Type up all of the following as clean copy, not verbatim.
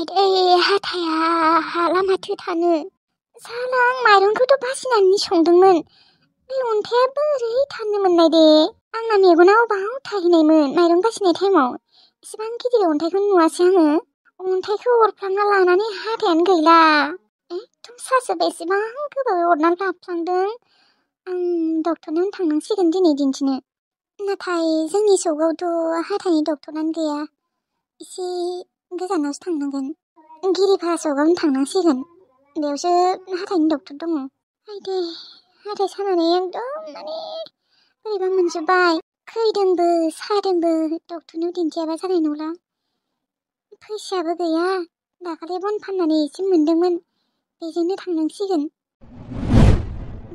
आइदै हाथाया हाला माथो थानो। साला आं माइरंखौथ' बासिनानै संदोंमोन। बे अन्थाया बोरै थानो मोननाय दे? आंना मेगनाव बाव थाहैनायमोन माइरं बासिनाय टाइमाव। इसिबां गिदिर अन्थाइखौ नुवासै आङो। अन्थाइखौ अरफ्लांना लानानै हाथायानो गैला। एकदम सासो बेसेबां गोबावै अरनानै लाफ्लांदों। आं डक्टरनाव थांनांसिगोन दिनै दिन्थिनो। नाथाय जोंनि सगावथ' हाथाइनि डक्टरानो गैया। एसे गोजानावसो थांनांगोन। गिरिफा सगावनो थांनांसिगोन। बेयावसो हाथाइनि डक्टर दङ। आइदै हाथाइ सानानै एकदम बोरैबा मोनजोब्बाय। खैदोंबो सादोंबो डक्टरनाव दिन्थियाबा जानाय नंला। फैसायाबो गैया। दाखालि बन फाननानै एसे मोनदोंमोन। बेजोंनो थांनांसिगोन।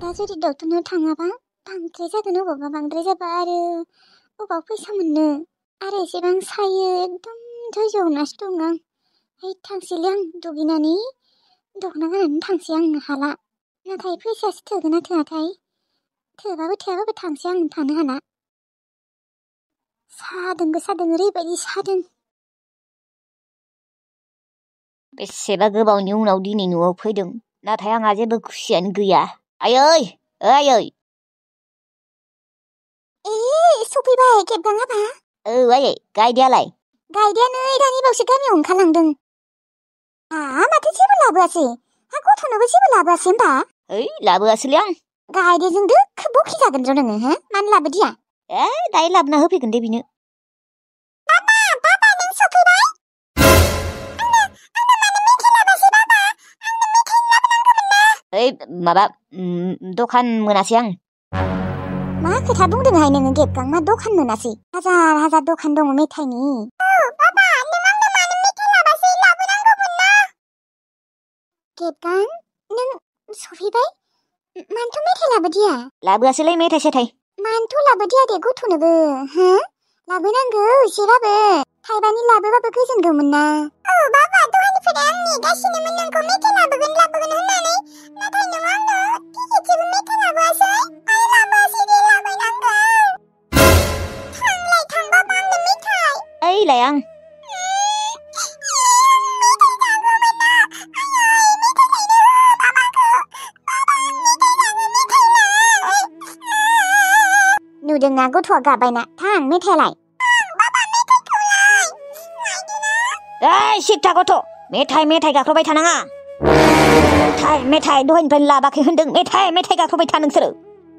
दा जुदि डक्टरनाव थाङाबा बांद्राय जागोन। अबावबा बांद्राय जाबा आरो अबाव फैसा मोननो। आरो एसेबां सायो एकदम धैर्य हमनासो दं आं। थांसैलै आं दुगैनानै दख'ना गाननानै थांसै आं हाला। नाथाय फैसायासो थोगोन ना थोआथाय? थोबाबो थोआबाबो थांसै आं थानो हाला। सादोंबो सादों ओरैबायदि सादों। बेसेबा गोबावनि उनाव दिनै न'आव फैदों। नाथाय आंहा जेबो खुसियानो गैया। आयै आयै सफैबाय गेबगां आबा। आयै गायदेयालाय? गायदेया नै दानि बावसो गामियाव ओंखारलांदों। माथो जेबो लाबोआसै? गथ'नोबो जेबो लाबोआसै होमबा? लाबोआसैलै आं। गायदेजों दोखो बखि जागोन र' नोङो हो? मानो लाबोदिया? दायो लाबोना होफैगोन दे बिनो। बाबा नों सफैबाय? आंनो मानो मेथाइ लाबोआसै बाबा? आंनो मेथाइ लाबोनांगौमोन ना? माबा दखान मोनासै आं। मा खोथा बुंदोंहाय नोङो गेबगां? मा दखान मोनासै? हाजार हाजार दखान दङ मेथाइनि। बाबा नों आंनो मानो मेथाइ लाबोआसै? लाबोनांगौमोन ना? गेबगां नों सफैबाय? मानोथ' मेथाइ लाबोदिया? लाबोआसैलै मेथाइ सेथाइ। मानोथ' लाबोदिया दे गथ'नोबो हो? लाबोनांगौ एसेबाबो। थाइबानि लाबोबाबो गोजोनगौमोन ना। बाबा दहायनिफ्राय आं नेगासिनोमोन नोंखौ मेथाइ लाबोगोन होननानै। नाथाय नों आंनो टिकेटसेबो मेथाइ लाबोआसै। लाबोआसै दे लाबोनांगौ। थां बाबा आंनो मेथाइ। लाय आं। नुदोंना गथ'आ गाबायना? थां मेथाइलाय। सिगथा गथ'। मेथाइ गाख्रबाय थानाङा। मेथाइ दहायनिफ्रायनो लाबाखै होनदों। मेथाइ गाख्रबाय था नोंसोरो।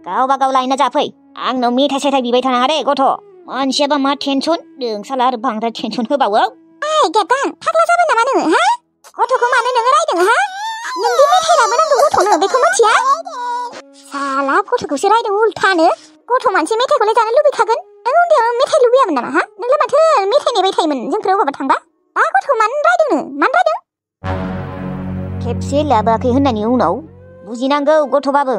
गावबा गाव लायना जाफै। आंनाव मेथाइ सेथाइ बिबाय थानाङा दे गथ'। मानसियाबा मा टेनसन नोंसाला आरो बांद्राय टेनसन होबावो। गेबगां फाग्ला जाबाय नामा नोङो हा? गथ'खौ मानो नोङो रायदों हा? नोंदि मेथाइ लाबोनांगौ गथ'नो बेखौ मिथिया? साला गथ'खौसो रायदों उल्थानो। गथ' मानसि मेथाइखौलाय जानो लुबैखागोन। नों उन्दैयाव मेथाइ लुबैयामोन नामा हा? नोंलाय माथो मेथाइ नेबाय थायोमोन जोंफोर अबावबा थांबा? गथ'खौ मानो रायदों? मानो रायदों? खेबसे लाबोआखै होननायनि उनाव बुजिनांगौ गथ'बाबो।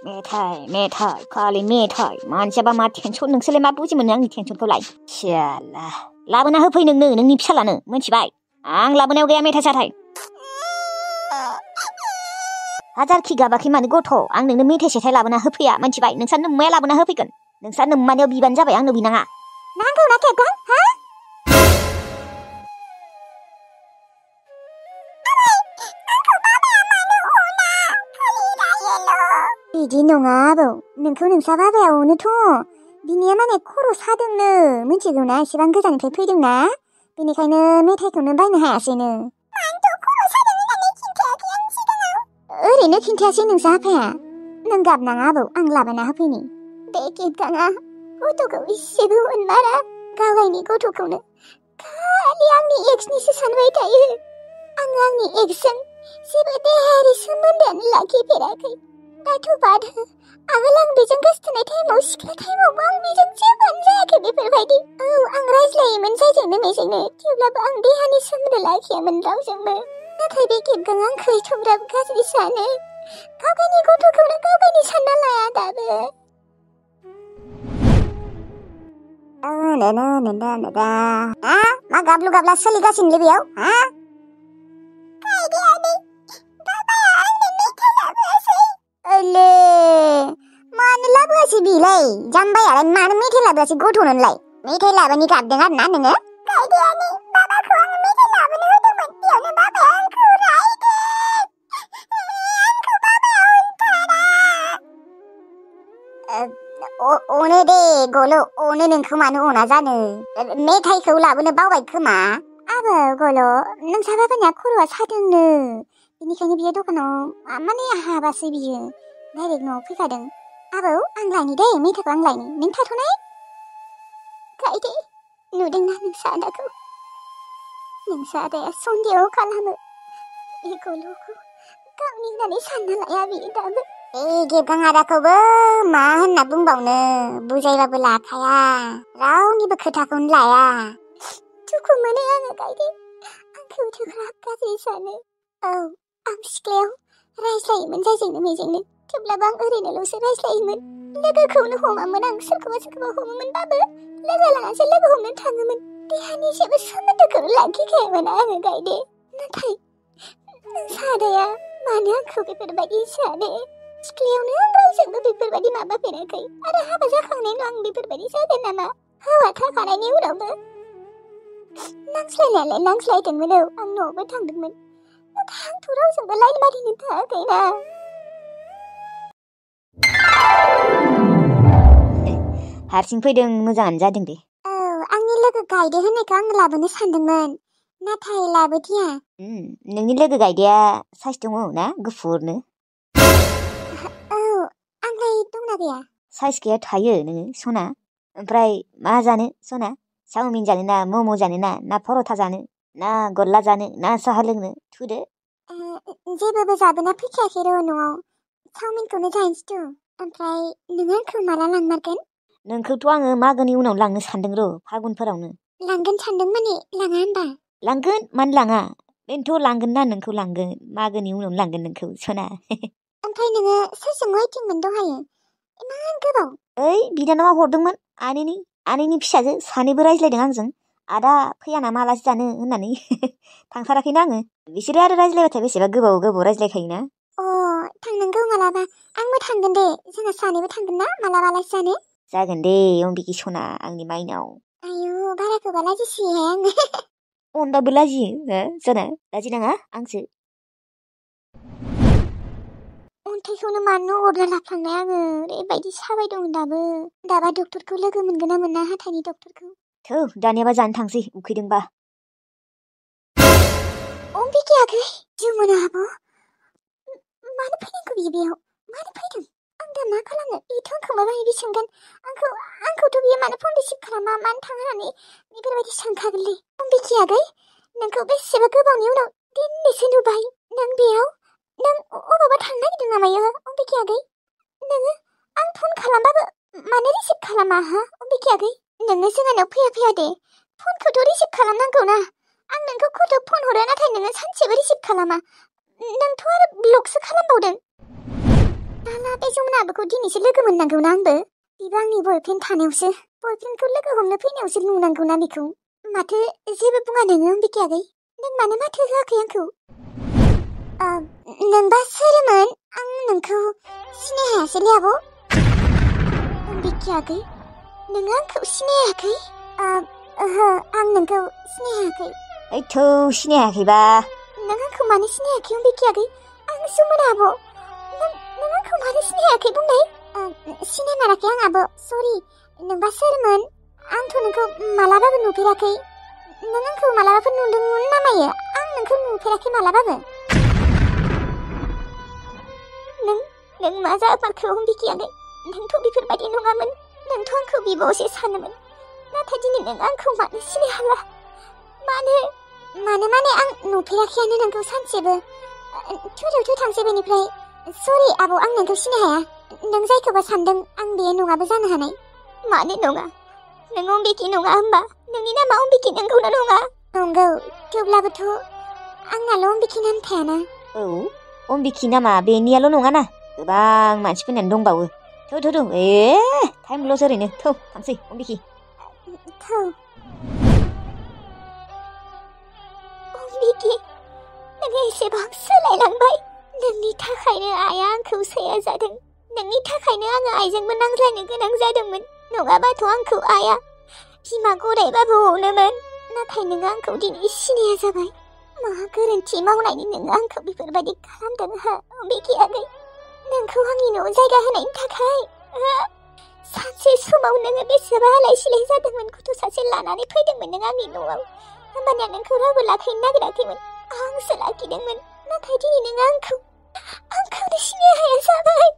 मेथाइ खालि मेथाइ। मानसियाबा मा टेनसन नोंसोरलाय मा बुजि मोनो आंनि टेनसनखौलाय? सियाला लाबोना होफै नोंनि फिसालानो मिथिबाय? आं लाबोनायाव गैया मेथाइ साथाइ। हाजारखि गाबाखै मानो गथ', आं नोंनो मेथाइ सेथाइ लाबोना होफैया मिथिबाय? नोंसा नोम्माया लाबोना होफैगोन। नोंसा नोम्मानियाव बिबानो जाबाय, आंनो बिनाङा। नांगौ ना गेबगां हा? बिदि नङा आबौ। नोंखौ नोंसा बाबाया अनोथ'। बिनिया माने खर' सादोंनो मिथिगौना? एसेबां गोजाननिफ्राय फैदोंना। बेनिखायनो मेथाइखौनो बायनो हायासैनो। मानोथ' खर' सादों होननानै खिन्थायाखै आंनि सिगाङाव? ओरैनो खिन्थायासै नोंसा आफाया। नों गाबनाङा आबौ, आं लाबोना होफैनि। बे गेबगाङा गथ'खौ इसेबो अनमारा। गावगायनि गथ'खौनो खालि आंनि एक्सनिसो सानबाय थायो। आङो आंनि एक्सजों जेबो देहायारि सोमोन्दोआनो लाखिफेराखै। दाथ' बाद हो। आगोल आं बेजों गोसथोनाय टाइमाव सिख्ला टाइमावबो आं बेजों जेबोआनो जायाखै बेफोरबायदि। आं रायज्लायोमोन जायजोंनो मेजोंनो। थेवब्लाबो आं देहानि सोमोन्दो लाखियामोन रावजोंबो। नाथाय बे गेबगां आंखौ एथ'ग्राब गाज्रि सानो। गावगायनि गथ'खौनो गावगायनि सानना लाया दाबो। मा गाबलु गाबला सोलिगासिनोलै बेयाव हा? बाबाया आंनो मेथाइ लाबोआसै। मानो लाबोआसै बिलाय? जाम्बायालाय मानो मेथाइ लाबोआसै गथ'नोलाय? मेथाइ लाबोनि गाबदों आरोना नोङो? गायदेयानो बाबाखौ आङो मेथाइ लाबोनो होदोंमोन। बेयावनो गल' अनो नोंखौ मानो अना जानो मेथाइखौ लाबोनो बावबाय खोमा आबौ गल' नोंसा बाबानिया खर'आ सादोंनो बेनिखायनो बियो दखानाव माने हाबासै बियो डाइरेक्ट न'आव फैखादों आबौ आं लायनि दे मेथाइखौ आं लायनि नों थाथ'नाय गायदे नुदोंना नोंसा आदाखौ नोंसा आदाया सन्देह खालामो बे गल'खौ गावनि होननानै सानना लाया बियो दाबो गेबगां आदाखौबो मा होनना बुंबावनो बुजायबाबो लाखाया रावनिबो खोथाखौनो लाया दुखु मोनो आङो गायदे आंखौ थोख्राब गाज्रि सानो औ आं सिख्लायाव रायज्लायोमोन जायजोंनो मेजोंनो थेवब्लाबो आं ओरैनोल'सो रायज्लायोमोन लोगोखौनो हमामोन आं सोरखौबा हमोमोनबाबो लोगो लानासो लोगो हमनो थाङोमोन देहानि जेबो सोमोन्दोखौनो लाखिखायामोन आङो गायदे नाथाय सादाया मानो आंखौ बेफोरबायदि सानो सिख्लायावनो आं रावजोंबो बेफोरबायदि माबाफेराखै आरो हाबा जाखांनायनि उनाव आं बेफोरबायदि जागोन नामा हौवा थाखानायनि उनावबो नांज्लायनायालाय नांज्लायदोंमोन औ आं न'आवबो थांदोंमोन नाथाय आंथ' रावजोंबो लाइन मारिनो थाङाखैना हारसिं फैदों मोजाङानो जादों दे औ आंनि लोगो गायदे होननायखौ आं लाबोनो सानदोंमोन नाथाय लाबोदिया नोंनि लोगो गायदेया साइस दङ ना गुफुरनो औ आंलाय दंना गैया साइस गैया थायो नोङो सना ओमफ्राय मा जानो सना चाउमिन जानो ना मम' जानो ना पर'था जानो ना गल्ला जानो ना साहा लोंनो थुदो जेबोबो जाबोना फैखायाखै र' न'आव चाउमिनखौनो जाहैनोसै ओमफ्राय नों आंखौ माला लांमारगोन नोंखौथ' आङो मागोनि उनाव लांनो सानदों र' फागुनफोरावनो लांगोन सानदों माने लाङा होनबा लांगोन मानो लाङा बेनोथ' लांगोन ना नोंखौ लांगोन मागोनि उनावनो लांगोन नोंखौ सना ओमफ्राय नोङो सोरजों वेटिंमोन दहायो इमान गोबाव ओइ बिनानावा हरदोंमोन आनैनि फिसाजो सानैबो रायज्लायदों आंजों आदा फैया नामा आलासि जानो होननानै थांथाराखैना आङो बिसोरो आरो रायज्लायबाथाय बेसेबा गोबाव रायज्लायखायोना थांनांगौ मालाबा आंबो थांगोन दे जोंहा सानैबो थांगोन ना मालाबा आलासि जानो जागोन दे अम्बिकी सना आंनि माइनाव आयु बाराखौबा लाजिसोयोहाय आङो अनबाबो लाजियो हो सना लाजिनाङा आंसो अन्थाइखौनो मानो अरना लाफ्लांनाय आङो ओरैबायदि साबाय दं दाबा डक्टरखौ लोगो मोनगोन ना मोना हाथाइनि डक्टरखौ थौ दानियाबा जानो थांसै उखैदोंबा अम्बिकी आगै जोमोना आब' मानो फैनांगौ बियो बेयाव मानो फैदों आं दा मा खालामनो बेथ' आंखौ माबा माबि सोंगोन आंखौथ' बियो मानो फन रिसिभ खालामा मानो थाङा होननानै बेफोरबायदि सोंखागोनलै अम्बिकी आगै नोंखौ बेसेबा गोबावनि उनाव दिनैसो नुबाय नों बेयाव नों अबावबा थांनो नागिरदों नामायो अम्बिकी आगै नोङो आं फन खालामबाबो मानो रिसिभ खालामा हा अम्बिकी आगै नोङो जोंहानाव फैया दे फनखौथ' रिसिभ खालामनांगौ ना आं नोंखौ खथ' फन हरो नाथाय नोङो सानसेबो रिसिभ खालामा नोंथ' आरो ब्लकसो खालामबावदों दाना बे जमुना आब'खौ दिनैसो लोगो मोननांगौना आंबो बेबो आंनि बयफ्रेन्ड थानायावसो बयफ्रेन्डखौ लोगो हमनो फैनायावसो नुनांगौना बेखौ माथो जेबो बुङा नोङो अम्बिकी आगै नों मानो माथो होआखै आंखौ नोंबा सोरमोन आं नोंखौ सिनायहायासैलै आब' अम्बिकी आगै नोङो आंखौ सिनायाखै ओहो आं नोंखौ सिनायाखै ओइ थौ सिनायाखैबा नों आंखौ मानो सिनायाखै अम्बिकी आगै आं जमुना आब' नों आंखौ मानो सिनायाखै बुंनाय सिनायमाराखै आं आब' सरि नोंबा सोरमोन आंथ' नोंखौ मालाबाबो नुफेराखै नों आंखौ मालाबाफोर नुदोंमोन नामायो आं नोंखौ नुफेराखै मालाबाबो नों मा जामारखो अम्बिकी आगै नोंथ' बेफोरबायदि नङामोन नोंथ' आंखौ बिब'सो सानोमोन नाथाय दिनै नों आंखौ मानो सिनायहाला मानो माने आं नुफेराखैयानो नोंखौ सानसेबो थुदो थांसै बेनिफ्राय सरि आब' आं नोंखौ सिनायहाया नों जायखौबा सानदों आं बे नङाबो जानो हानाय मानो नङा नों अम्बिकी नङा होमबा नोंनि नामा अम्बिकी नंगौना नङा नंगौ थेवब्लाबोथ' आंनाल' अम्बिकी नाम थायाना औ अम्बिकी नामा बेनियाल' नङाना गोबां मानसिफोरनानो दंबावो थौ टाइम लस ओरैनो थौ थांसै अम्बिकी थौ अम्बिकी नोङो एसेबां सोलायलांबाय नोंनि थाखायनो आइया आंखौ साया जादों नोंनि थाखायनो आङो आइजोंबो नांज्लायनो गोनां जादोंमोन नङाबाथ' आंखौ आइया बिमा गरायबाबो अनोमोन नाथाय नोङो आंखौ दिनै सिनाया जाबाय मा गोरोन्थि मावनायनि नोङो आंखौ बेफोरबायदि खालामदों हो अम्बिकी आगै नोंखौ आंनि न'आव जायगा होनायनि थाखाय सानसे समाव नोङो बेसेबा आलाय सिलाय जादोंमोन गथ' सासे लानानै फैदोंमोन नों आंनि न'आव होमबानिया नोंखौ रावबो लाखिनो नागिराखैमोन आंसो लाखिदोंमोन नाथाय दिनै नोङो आंखौनो सिनाय हाया जाबाय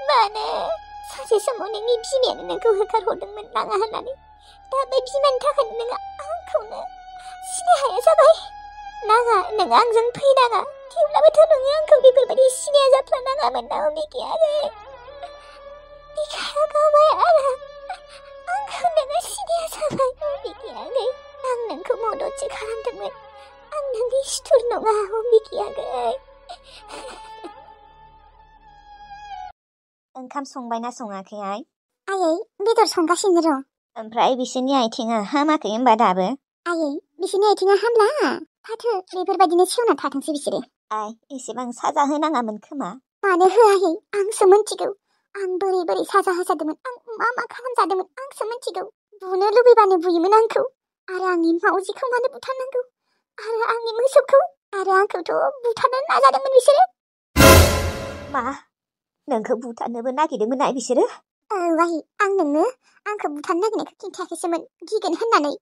मानो सानसे समाव नोंनि बिमायानो नोंखौ होखारहरदोंमोन नाङा होननानै दा बे बिमानि थाखायनो नोङो आंखौनो सिनाय हाया जाबाय नाङा नोङो आंजों फैनाङा थेवब्लाबोथ' नोङो आंखौ बेफोरबायदि सिनाया जाफ्लानाङामोन ना बिखायागै बिखाया गावबाय आरो आंखौ नोङो सिनाया जाबाय बिखायागै आं नोंखौ मददसो खालामदोंमोन आं नोंनि सुथुर नङा बिखायागै ओंखाम संबायना सङाखै आइ? आयै बेदर संगासिनो र'। ओमफ्राय बिसोरनि आथिङा हामाखै होनबा दाबो? आयै बिसोरनि आथिङा हामला फाथो बेफोरबायदिनो सेवना थाथोंसै बिसोरो। आइ एसेबां साजा होनाङामोन खोमा? मानो होआ आयै आंसो मिन्थिगौ आं बोरै साजा होजादोंमोन आं मा खालामजादोंमोन आंसो मिन्थिगौ बुनो लुबैबानो बुयोमोन आंखौ आरो आंनि मावजिखौ मानो बुथारनांगौ आरो आंनि मोसौखौ आरो आंखौथ' बुथारनो नाजादोंमोन बिसोरो। मा नोंखौ बुथारनोबो नागिरदोंमोन आइ बिसोरो? औ आयै आं नोंनो आंखौ बुथारनो नागिरनायखौ खिन्थायाखैसोमोन गिगोन होननानै।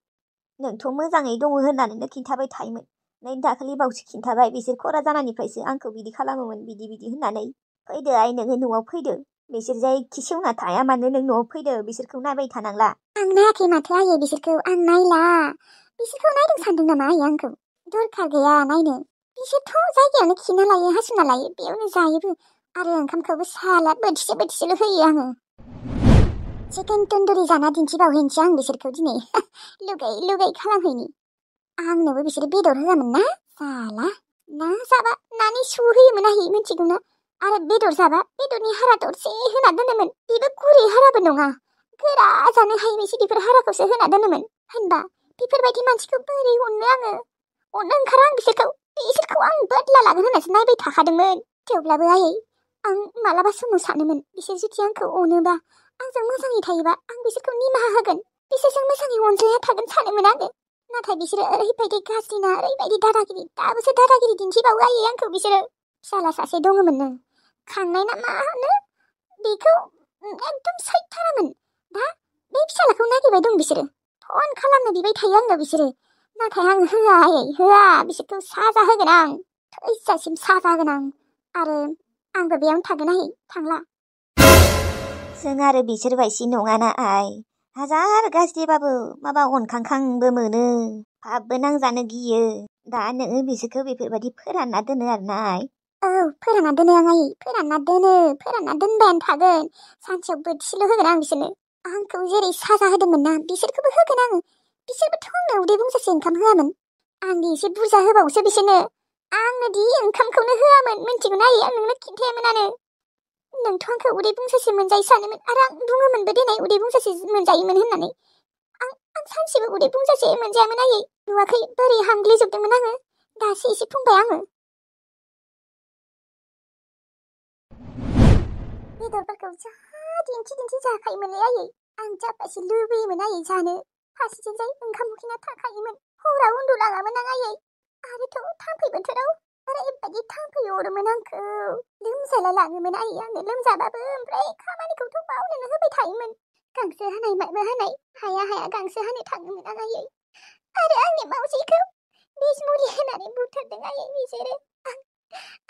नोंथ' मोजाङै दङ होननानैनो खिन्थाबाय थायोमोन नै दाखालि बावसो खिन्थाबाय बिसोर खरा जानायनिफ्रायसो आंखौ बिदि खालामोमोन बिदि होननानै। फैदो आइ नोङो न'आव फैदो बिसोर जायखि सेवना थाया मानो नों न'आव फैदो बिसोरखौ नायबाय थानांला। आं नायाखै माथो आयै बिसोरखौ आं नायला बिसोरखौ नायदों सानदों नामा आयै आंखौ दरखार गैया नायनो बिसोरथ' जायगायावनो खिना लायो हासुना लायो बेयावनो जायोबो आरो ओंखामखौबो साला बोथिसेल' होयो आङो। चिकेन तन्दुरि जाना दिन्थिबावहैनोसै आं बिसोरखौ दिनै लुगाय खालामहैनि आंनोबो बिसोरो बेदर होआमोन ना साला ना जाबा नानि सु होयोमोन आयै मिन्थिगौना आरो बेदर जाबा बेदरनि हारा दरसे होना दोनोमोन बेबो गुरै हाराबो नङा गोरा जानो हायै बायदि बेफोर हाराखौसो होना दोनोमोन होनबा बेफोरबायदि मानसिखौ बोरै अननो आङो अननो ओंखारा आं बिसोरखौ आं बदला लागोन होननासो नायबाय थाखादोंमोन। थेवब्लाबो आयै आं मालाबा समाव सानोमोन बिसोर जुदि आंखौ अनोबा आंजों मोजाङै थायोबा आं बिसोरखौ निमाहा होगोन बिसोरजों मोजाङै अनज्लायना थागोन सानोमोन आङो नाथाय बिसोरो ओरैबायदि गाज्रिना ओरैबायदि दादागिरि दाबोसो दादागिरि दिन्थिबावो आयै आंखौ बिसोरो। फिसाला सासे दङमोननो खांनाय ना मा होनो बेखौ एकदम साइथारामोन दा बे फिसालाखौ नागिरबाय दं बिसोरो फन खालामनो बिबाय थायो आंनो बिसोरो नाथाय आं होआ आयै होआ बिसोरखौ साजा होगोन आं थैजासिम साजा होगोन आं आरो आंबो बेयावनो थागोन आयै थांला। जों आरो बिसोर बायदि नङाना आइ हाजार गाज्रिबाबो माबा अनखांखांबो मोनो फाबबो नांजानो गियो दा नोङो बिसोरखौ बेफोरबायदि फोरानना दोनो आरोना आइ? औ फोरानना दोनो आं आयै फोरानना दोनबायानो थागोन सानसेयाव बोथिसेल' होगोन आं बिसोरनो आंखौ जेरै साजा होदोंमोन ना बिसोरखौबो होगोन आङो बिसोरबोथ' आंनो उदै बुंजासे ओंखाम होआमोन आंनो एसे बुरजा होबावोसो बिसोरनो आंनो दि ओंखामखौनो होआमोन मिन्थिगौना आयै आं नोंनो खिन्थायामोनानो नोंथ' आंखौ उदै बुंजासे मोनजायो सानोमोन आरो आं बुङोमोनबो देनाय उदै बुंजासे मोनजायोमोन होननानै आं सानसेबो उदै बुंजासे मोनजायामोन आयै नुवाखै बोरै हामग्लिजोबदोंमोन आङो दासो एसे फुंबाय आङो। बेदरफोरखौ जा दिन्थि जाखायोमोनलै आयै आं जाबासो लुबैयोमोन आयै जानो फारसेथिंजाय ओंखाम उखैना थाखायोमोन हराव उन्दुलाङामोन आं आयै आरोथ' थाम्फै बोथोराव ओरैबायदि थाम्फै अरोमोन आंखौ लोमजालाय लाङोमोन आयै आङो लोमजाबाबो ओमफ्राय खामानिखौथ' मावनोनो होबाय थायोमोन गांसो हानाय माबा हानाय हाया गांसो हानो थाङोमोन आं आयै आरो आंनि मावजिखौ बिस मुलि होनानै बुथारदों आयै बिसोरो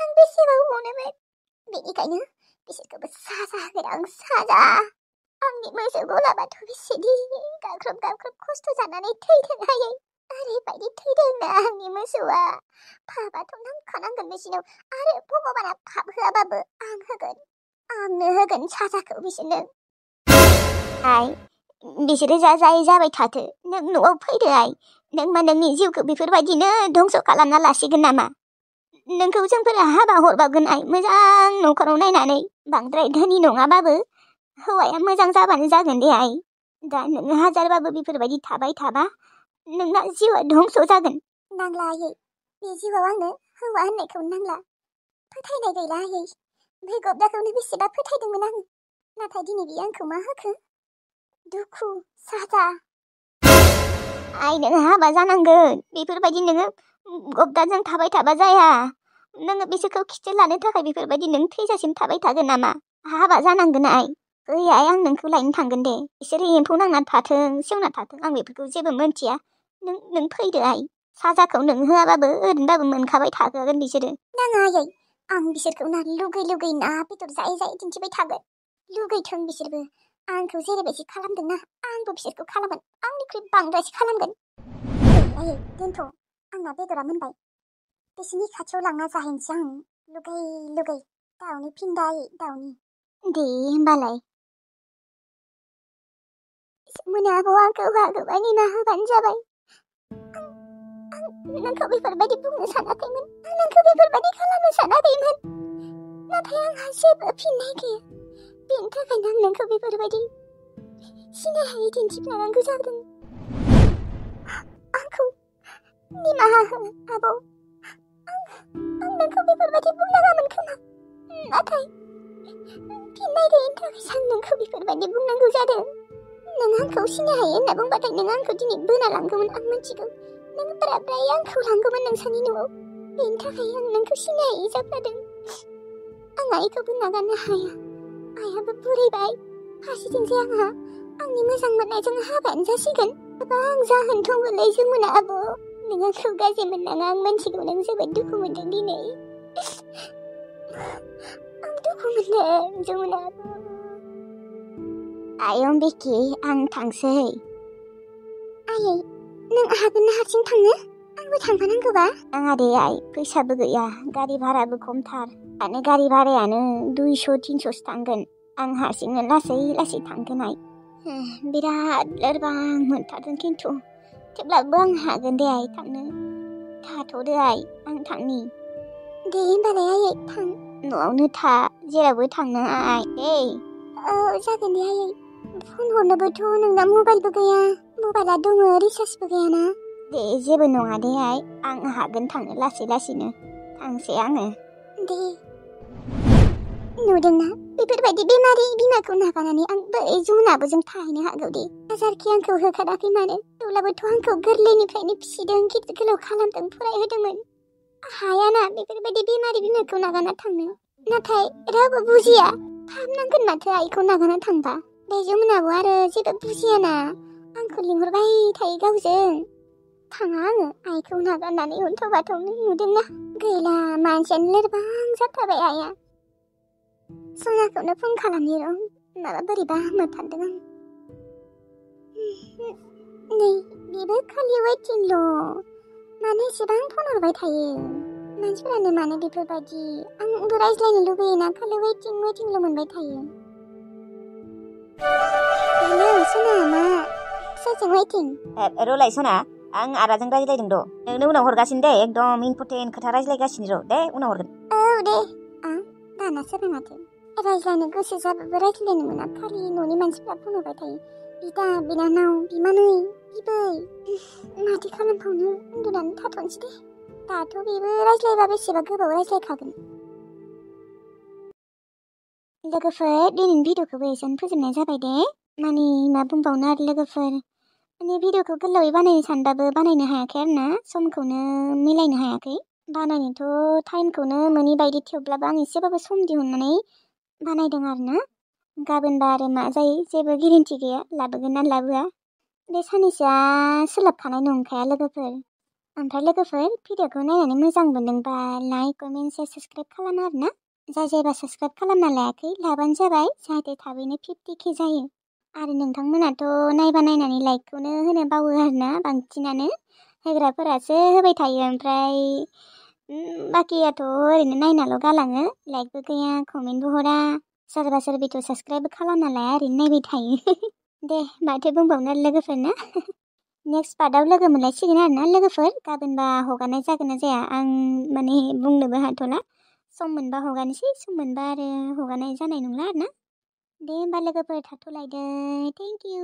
आं बेसेबां अनोमोन बेनिखायनो बिसोरखौबो साजा होगोन आं साजा आंनि मोसौ गलाबाथ' बेसेदि गाख्रब खस्थ' जानानै थैदों आयै ओरैबायदि थैदोंना आंनि मोसौआ फाबाथ' नांखानांगोन बिसोरनाव आरो भगबाना फाब होआबाबो आं होगोन आंनो होगोन साजाखौ बिसोरनो। आइ बिसोरो जाबाय थाथो नों न'आव फैदो आइ नों मा नोंनि जिउखौ बेफोरबायदिनो धंस' खालामना लासिगोन नामा नोंखौ जोंफोरा हाबा हरबावगोन आइ मोजां न'खराव नायनानै बांद्राय धोनि नङाबाबो हौवाया मोजां जाबानो जागोन दे आइ दा नोङो हाजारबाबो बेफोरबायदि थाबाय थाबा नोंना जिउआ धंस' जागोन। नांला आयै बे जिउआव आंनो हौवा होननायखौ नांला फोथायनाय गैला आयै बे गब्दाखौनो बेसेबा फोथायदोंमोन आं नाथाय दिनै बियो आंखौ मा होखो दुखु साजा। आइ नोङो हाबा जानांगोन बेफोरबायदि नोङो गब्दाजों थाबाय थाबा जाया नोङो बिसोरखौ खिथेर लानो थाखाय बेफोरबायदि नों थैजासिम थाबाय थागोन नामा हाबा जानांगोन आइ गैया आं नोंखौ लायनो थांगोन दे बिसोरो एम्फौ नांना थाथों सेवना थाथों आं बेफोरखौ जेबो मोनथिया नों फैदो आइ साजाखौ नों होआबाबो ओरैनोबाबो मोनखाबाय थागोन बिसोरो नाङा आयै आं बिसोरखौ ना लुगै ना बेदर जायै दिन्थिबाय थागोन लुगैथों बिसोरबो आंखौ जेरैबायदि खालामदोंना आंबो बिसोरखौ खालामगोन आंनिख्रुइ बांद्रायसो खालामगोन आयै दोनथ' आंना बेदरा मोनबाय बिसोरनि खाथियाव लांना जाहैनोसै आं लुगै दाउनि फिन्दाय दाउनि दे होमबालाय मोना आबौ आंखौ हागोबाय निमाहा होबानो जाबाय आं नोंखौ बेफोरबायदि बुंनो सानाखैमोन आं नोंखौ बेफोरबायदि खालामनो सानाखैमोन नाथाय आंहा जेबो फिननाय गैया बेनि थाखायनो आं नोंखौ बेफोरबायदि सिनायहायै दिन्थिफ्लानांगौ जादों आंखौ निमाहा हो आबौ आं नोंखौ बेफोरबायदि बुंनाङामोन खोमा नाथाय फिननाय गैयिनि थाखाय आं नोंखौ बेफोरबायदि बुंनांगौ जादों नों आंखौ सिनायहायै होनना बुंबाथाय नों आंखौ दिनै बोना लांगौमोन आं मिथिगौ नों ब्राय आंखौ लांगौमोन नोंसानि न'आव बेनि थाखाय आं नोंखौ सिनायहायै जाफ्लादों आं आइखौबो नागारनो हाया आइयाबो बुरैबाय फारसेथिंजाय आंहा आंनि मोजां मोननायजों हाबायानो जासिगोन गोबां जाहोन दंमोनलै जमुना आब' नों आंखौ गाज्रि मोननाङा आं मिथिगौ नों जोबोद दुखु मोनदों दिनै आं दुखु मोनदों जमुना आब' आइ अम्बिके आं थांसै आयै नों हागोन ना हारसिं थांनो आंबो थांफानांगौबा आंहा दे आइ फैसाबो गैया गारि भाराबो खमथार दानो गारि भारायानो 200-300सो थांगोन आं हारसिंनो लासै थांगोन आइ बिराद लोरबां मोनथारदों खिन्थु थेवब्लाबो आं हागोन दे आइ थांनो थाथ'दो आइ आं थांनि दे होमबालाय आयै थां न'आवनो था जेरावबो थांनाङा आइ दे जागोन दे आयै फन हरनोबोथ' नोंना मबाइलबो गैया मबाइला दङ रिसार्जबो गैयाना दे जेबो नङा दे आइ आं हागोन थांनो लासैनो थांसै आङो दे नुदोंना बेफोरबायदि बेमारि बिमाखौ नागारनानै आं बोरै जमुनाबोजों थाहैनो हागौ दे हाजारखि आंखौ होखाराखै मानो थेवब्लाबोथ' आंखौ गोरलैनिफ्रायनो फिसिदों गिदिर गोलाव खालामदों फरायहोदोंमोन हायाना बेफोरबायदि बेमारि बिमाखौ नागारना थांनो नाथाय रावबो बुजिया फाहामनांगोन माथो आइखौ नागारना थांबा बे जमुनाबो आरो जेबो बुजियाना आंखौ लिंहरबाय थायो गावजों थाङा आङो आइखौ नागारनानै उनथ' बाथौनो नुदोंना गैला मानसियानो लोरबां जाथारबाय आइया सनाखौनो फन खालामनि र' माबा बोरैबा मोनथारदों आं नै बेबो खालि वेटिंल' मानो एसेबां फन हरबाय थायो मानसिफोरानो मानो बेफोरबायदि आंबो रायज्लायनो लुगैयोना खालि वेटिंल' मोनबाय थायो हेलौ सना मा सोरजों वेटिं र'लाय सना आं आदाजों रायज्लायदों नोंनो उनाव हरगासिनो दे एकदम इम्परटेन्ट खोथा रायज्लायगासिनो र' दे उनाव हरगोन औ दे दानासो माथो रायज्लायनो गोसो जाबाबो रायज्लायनो मोना खालि न'नि मानसिफ्रा फन हरबाय थायो बिदा बिनानाव बिमानै बिबै माथो खालामबावनो उन्दुनानै थाथ'नोसै दे दाथ' बेबो रायज्लायबा बेसेबा गोबाव रायज्लायखागोन लोगोफोर दिनैनि भिडिअखौबो एसेनो फोजोबनाय जाबाय दे माने मा बुंबावनो आरो लोगोफोर माने भिडिअखौ गोलावै बानायनो सानबाबो बानायनो हायाखै आरो ना समखौनो मिलायनो हायाखै बानायनोथ' टाइमखौनो मोनै बायदि थेवब्लाबो आं एसेबाबो सम दिहुननानै बानायदों आरो ना गाबोनबा आरो मा जायो जेबो गेरेन्टि गैया लाबोगोन ना लाबोआ बे साननैसोआ सोलाबखानाय नंखाया लोगोफोर ओमफ्राय लोगोफोर भिडिअखौ नायनानै मोजां मोनदोंबा लाइक कमेन्ट शेयार साबस्क्राइब खालामो आरो ना जायबा साबस्क्राइब खालामना लायाखै लाबानो जाबाय जाहाथे थाबैनो 50K जायो आरो नोंथांमोनाथ' नायबा नायनानै लाइकखौनो होनो बावो आरो ना बांसिनानो होग्राफोरासो होबाय थायो ओमफ्राय बाखियाथ' ओरैनो नायनाल' गालाङो लाइकबो गैया कमेन्टबो हरा सोरबा सोरबिथ' साबस्क्राइबबो खालामना लाया ओरैनो नायबाय थायो दे माथो बुंबावनो लोगोफोर ना नेक्स्ट पार्टआव लोगो मोनलायसिगोन आरो ना लोगोफोर गाबोनबा हगारनाय जागोन ना जाया आं माने बुंनोबो हाथ'ला सम मोनबा हगारनोसै सम मोनबा आरो हगारनाय जानाय नंला आरो ना दे होमबा लोगोफोर थाथ'लायदो थेंक इउ